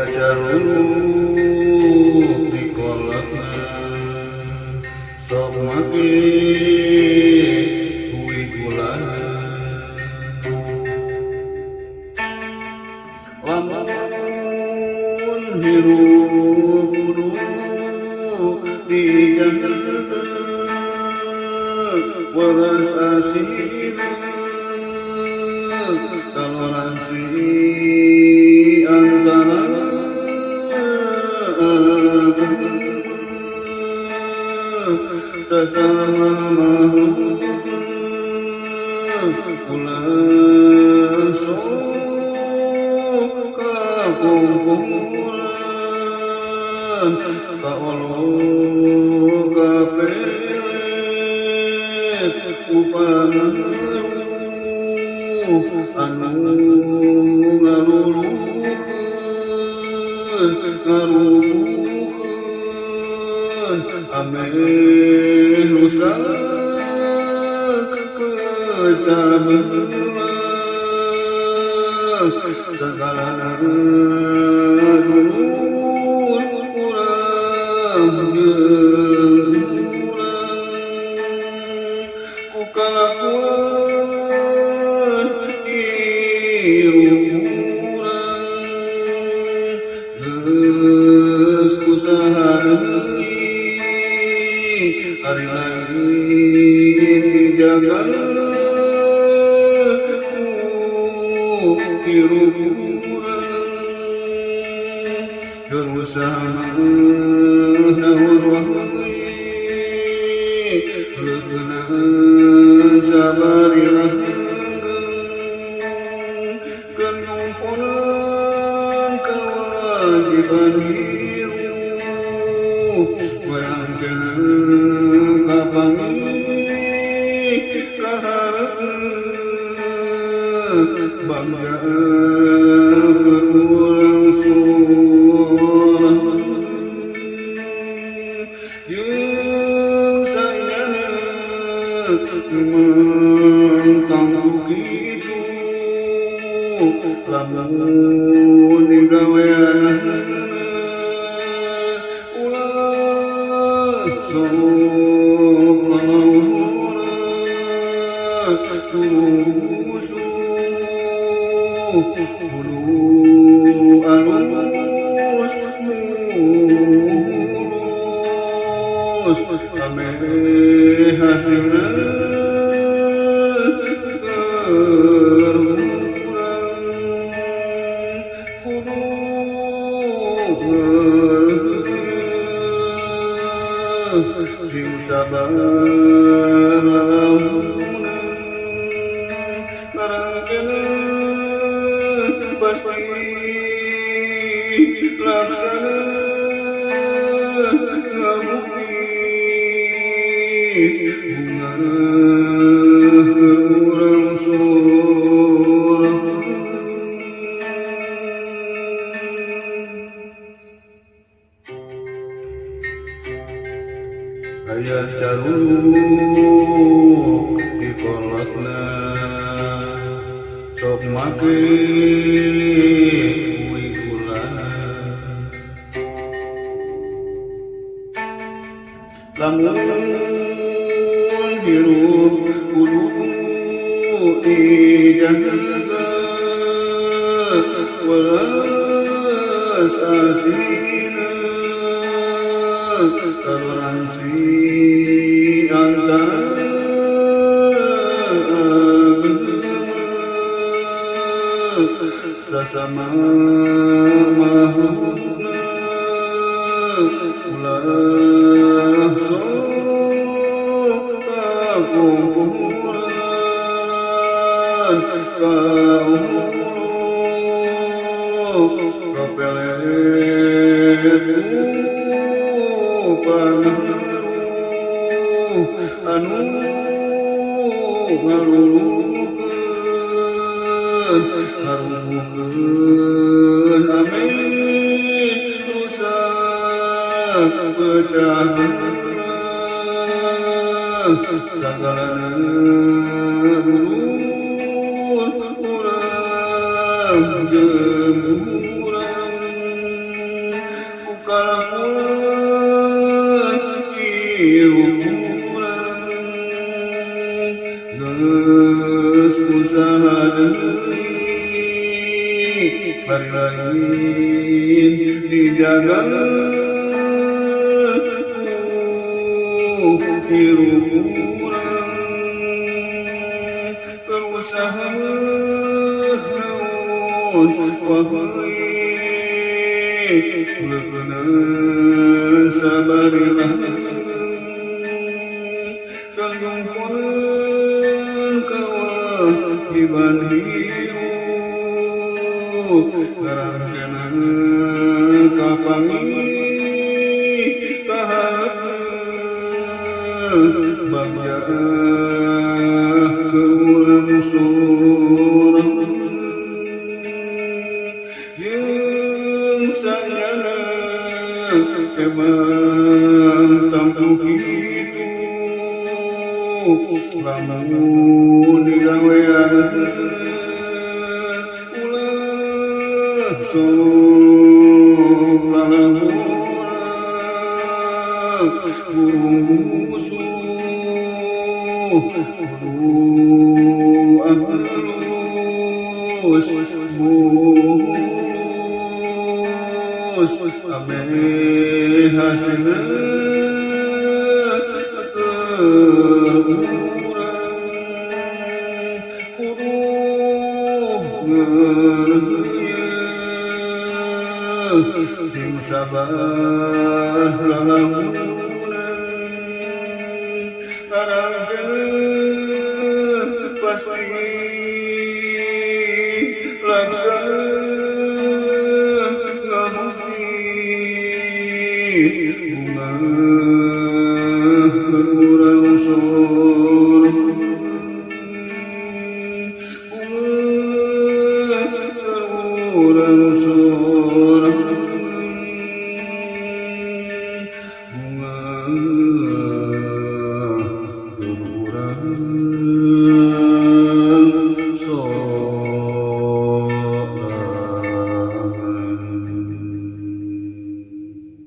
Aya caruluk di kolotna, sok make hui gulana. Lamun hirup kudu dijaga welas asihna, toleransi antara agama, sesama makhluk. Ulah sok kapungkuran, kaolo kapelet ku pangaruh anu ngaluluhkeun, ngarubuhkeun, ameh rusak pecah belah sagalana. Dulur urang jeung urang ku kalakuan hirup urang, geus usaha deui, ari lain dijaga ku hirup urang. Keur usaha mah naon wae, leukeunaan sabarilah keur nyumponan kewajiban hirup. Bayangkeun kapanggih kahareupna, bangga keur urang sorangan jeung sanyana memang kitu lamun digaweanana. Ulah sok lalauhuna tulusuh, kudu alus mulus ameh hasilna keur urang. Kudu ngeureun, sing sabar lalaunan, ngarangkeun pasti laksana, ngabukti bungah urang sorangan. Aya caruluk di kolotna, sok make hui gulana. Lamun hirup kudu dijaga welas asihna, toleransi antara agama, sesama makhlukna. Ulah sok kapungkuran, kaolo kapelet ku pangaruh anu ngaluluhkeun, ngarubuhkeun, ameh rusak pecah belah sagalana. Dulur urang jeung urang Hirup urang geus usaha deui, bari lain dijaga ku hirup urang. Berusaha naon wae, leukeuneuh sabari langgeng, nyungkuneun kewajiban hirup. Ngarangkeuneuh kapanggih kaharepna, bagja keur urang sorangan jeung sanyana. Emang tangtu kitu lamun digawean, ulah sok lalaguran burung busuh. Kudu alus mulus ameh hasilna keur urang. Kudu ngeureuyeuh, sing sabar lalamunan, ngarangkeuneuh pasti laksana ngabukti. Bungah keur urang sorangan, bungah keur urang sorangan.